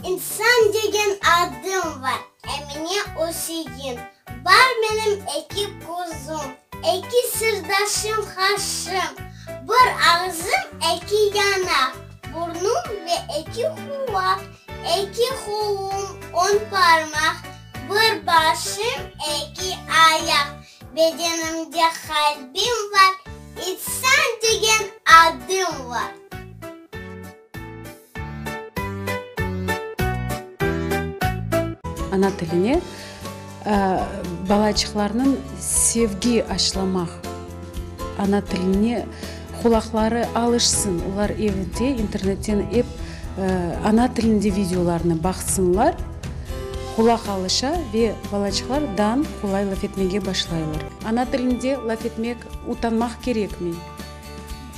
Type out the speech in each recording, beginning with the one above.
İnsan degen adım var, Emine Üsein. Bar menim eki közüm, Eki sırdaşım Haşım. Bir ağzım, eki yanaq, Burnum ve eki qulaq. Eki qolum, on parmaq, Bir başım, eki ayaq. Bedenimde qalbim var, İnsan degen adım var. Ana tiline balaçıqlarnıñ sevgi aşlamaq, ana tiline qulaqları alışsın, olar evde internetten ep ana tilinde videolarnı baqsınlar, qulaq alışa ve balaçıqlar dan qolay laf etmege başlaylar. Ana tilinde laf etmek utanmaq kerekmey.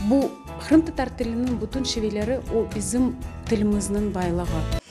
Bu qırımtatar tiliniñ bütün şiveleri o bizim tilimizniñ baylığı.